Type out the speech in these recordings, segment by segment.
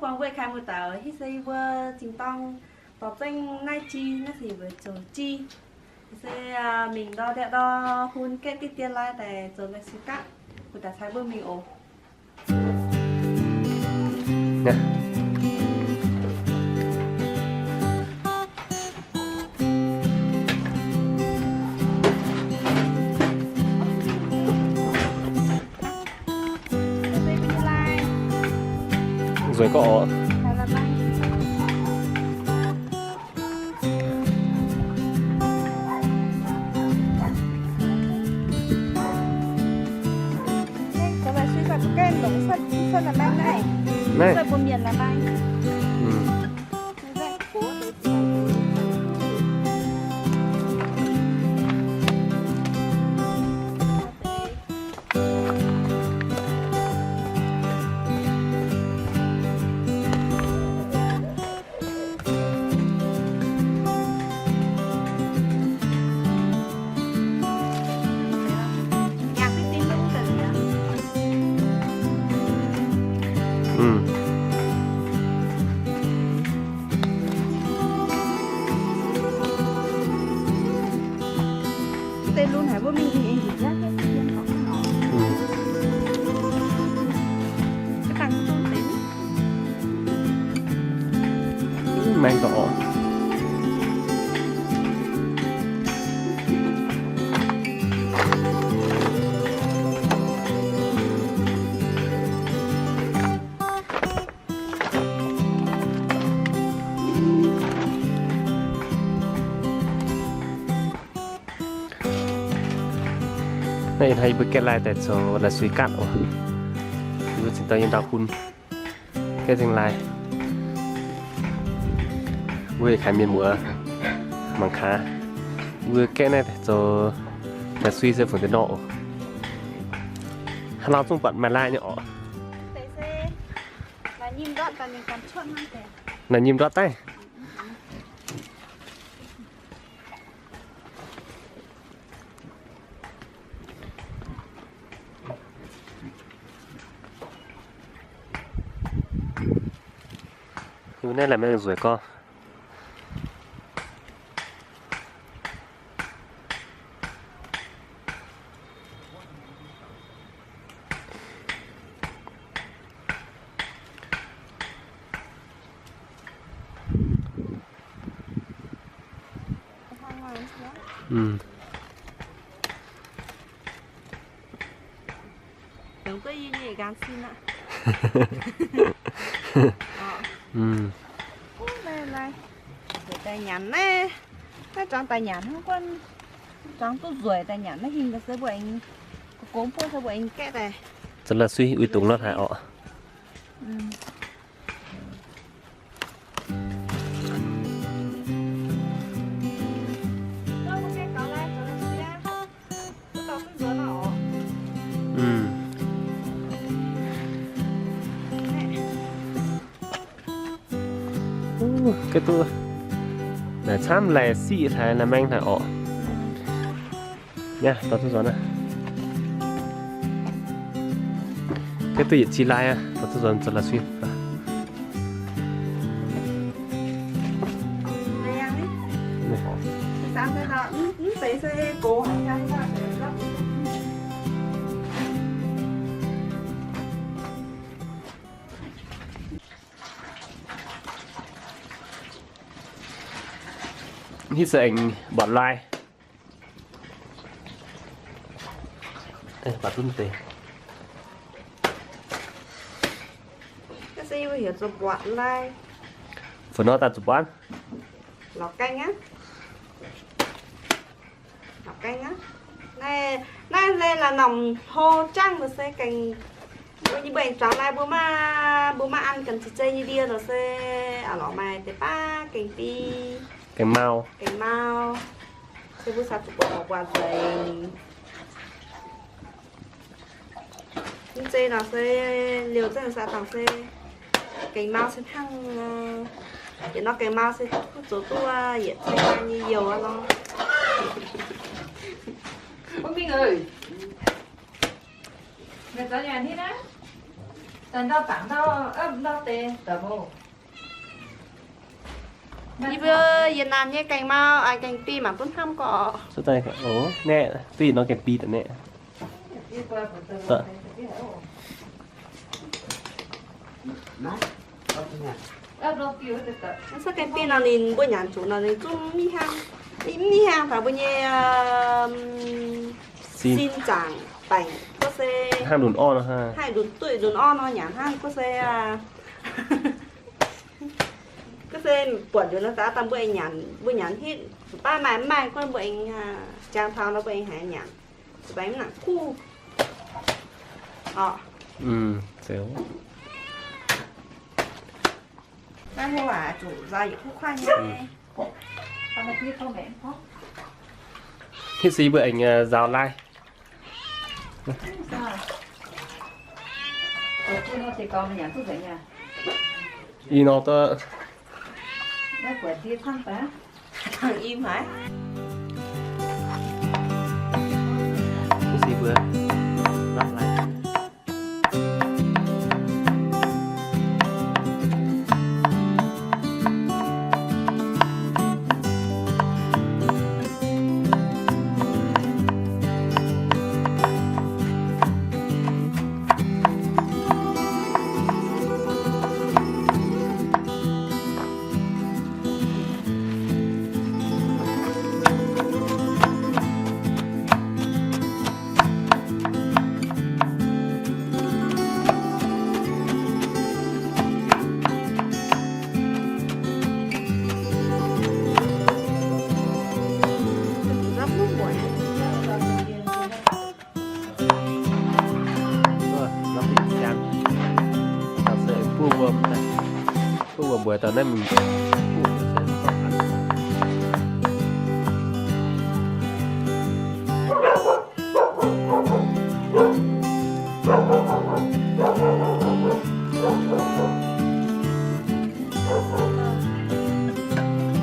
Buangh mbuo kaaix muoz-doic, hitv se yie mbuo zingh dorng dorh zengv naaiv jii, naaiv se yie mbuo zoux jii. Se mingh ndor ndiev ndor hun gaeqv diqv dien lai daaih zoux nqaai sui gaatv, kuv daaih caux mbuo mingh oc. Nzueic gorqv oc. Naaiv. Maeng doc. Naaiv ih hnoi yie mbuo gaeqv lai daaih zoux la'sui gaatv oc. Yie mbuo zinh dorng yiem ndau hun gaeqv zingh lai. Mbuo yietc kaaix mienh muoz mangc gaax, mbuo gaeqv naaiv zoux la'sui se fungc deix nor oc. Hnangv nor zungv buatc maaih lai nyei oc. Naaiv nyim ndortv daaih. Naaiv la'maengh nzueic gorx. Nzueic daaih nyanc naaiv, naaiv zuangx daaih nyanc hnangv guanh, zuangx duqv nzueic daaih nyanc naaiv hingh se mbuo aengx, gox mbuo se mbuo aengx gaeqv daaih zoux la'sui uix dungz nor haic orqc. Gaeqv duqv naaic camv laih siqv hlaax la'maengh hlaax orqc. Yaac dorh duqv nzuonx aqv. Gaeqv duqv yietc zinh lai aqv, dorh duqv nzuonx zoux la'sui. Hitv se aengx mbuatc lai. Mbuatc duqv deix. Naaiv se yie mbuo heuc zoux mbuatc lai. Fungc nor daaih zuqc mbuatc? Lorz gaeng aqv. Lorz gaeng aqv. Naaiv, naaiv se la'namc hlo jangv se gengh, yie mbuo aengx zuangx lai mbuo maiv, mbuo maiv an ganh ceix zei nyei ndie lorqc se, aa, lorz maaih deix baav gengh biei, gengh mau, gengh mau. Se mbuo caux zuqc buatc horpc buatc nzengc. Mv zeiz nor se liouh zengv saax dangh se gengh mau se hnangv, yietc norm gengh mau se kuv zoux duqv yietc ceng nyei youh aqv lorqc. Ov, Mingh aac, meih zoux nyanc hitv aqv. Yie mbuo yie naanh nyei gaengh mau, gaengh biei mangc duqv hnamv gorqv. Naeqv, duqv nor gaengh biei daaih naeqv. Mv gaengh biei nor ninh mbuo nyanc zuqc nor ninh zungv mv hiaangv, mv hiaangv taux mbuo nyei sin zaangc baengc. Gorngv se haih lunc orv, haih lunc duqv lunc orv nor nyanc hnangv. Gorngv se, gorngv se buatc liuz nor daaih mbuo aengx nyanc, mbuo nyanc hitv zuqc baav maaih mv maaih gorngv mbuo aengx jangx taux nor mbuo aengx haiz nyanc. Zuqc baengc mv nangc kuv. Naaiv hlo aac, zuqc nzauh yietc kuv kuaaiv nyei. Hitv se mbuo aengx nzaaux lai. Ih nor daaih. Hitv se mbuo nzaaux lai.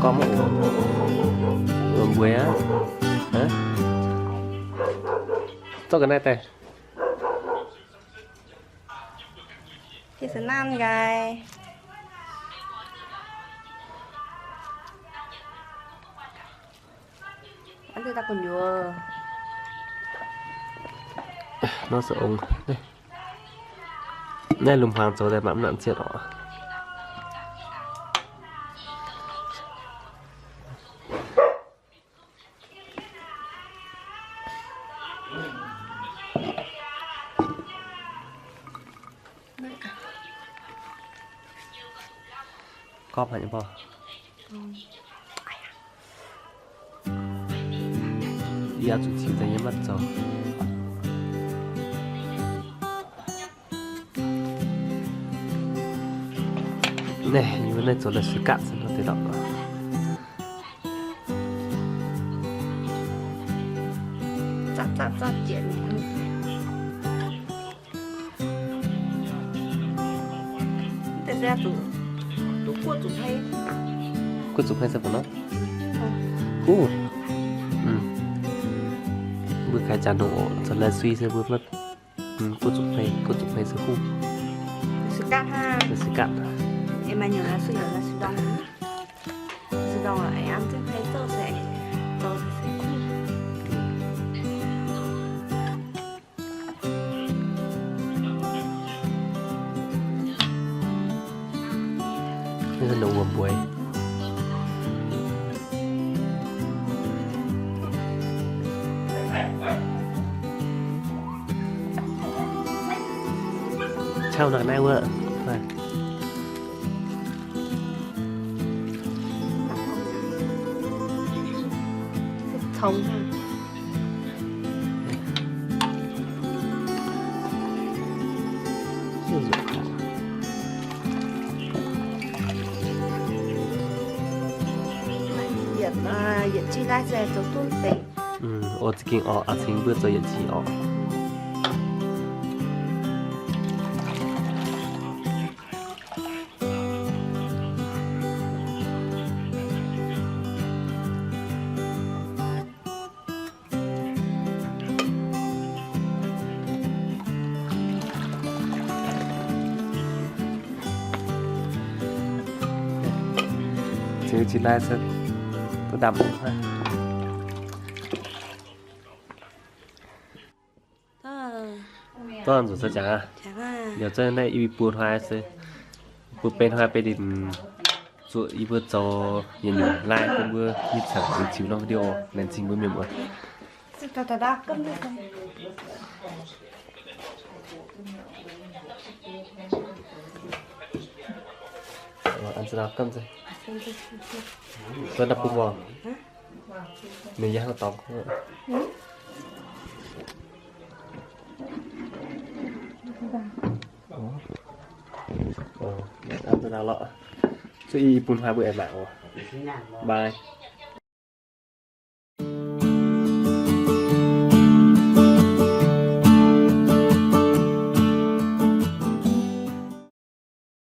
Gorngv mv oc, mbuo mbueix aqv. Zorqv ga'naaiv daaih. Geh se nanv nqaai. Aa, deix daaih gu'nyuoz. Nor se ong. Naaiv lungh hmuangx zoux daaih mv nangc zietv oc. Gorngv haic nyei mbuo. Yie zuqc ziux daaih yie maiv zoux. Naaiv yie mbuo naaiv zoux la'sic gaatv se nor deix lorqc. Zatv zatv zatv jienv. Mv deix se zuqc, duqv guoqv zuqc hmei. Guoqv zuqc hmei se fai nor? Kuv. Mbuo kaaix jaax nongc oc, zoux lai sui se mbuo maiv, guoqv zuqc hmei, guoqv zuqc hmei se huv. La'sic gaatv hnangv. La'sic gaatv. Ei maaih nyungc la'sic, la'sic ndorm. La'sic ndorm aac, ei hnamv jienv hmei zouv se, zoux se kuv. Naaiv se nongc wuom mbueix. Cau nor naaiv wuov. Congx. Yietc, yietc ji naaiv se zoux duqv deix. Oix zuqc gengh oc, a'cingx mbuo zoux yietc ji oc. Liuz cingx laai se duqv ndamv. Dorn nzuqc se jangx aqv. Liuz zengv naaiv i buo hnoi se, buo benx hnoi benx ninh zuqc yie mbuo zoux yietc nyungc laai bun mbuo nyei caux liuz ziux norm video laengz zingh mbuo mienh muoz. Zuqc i bun hnoi mbuo aengx mangc oc. Bye.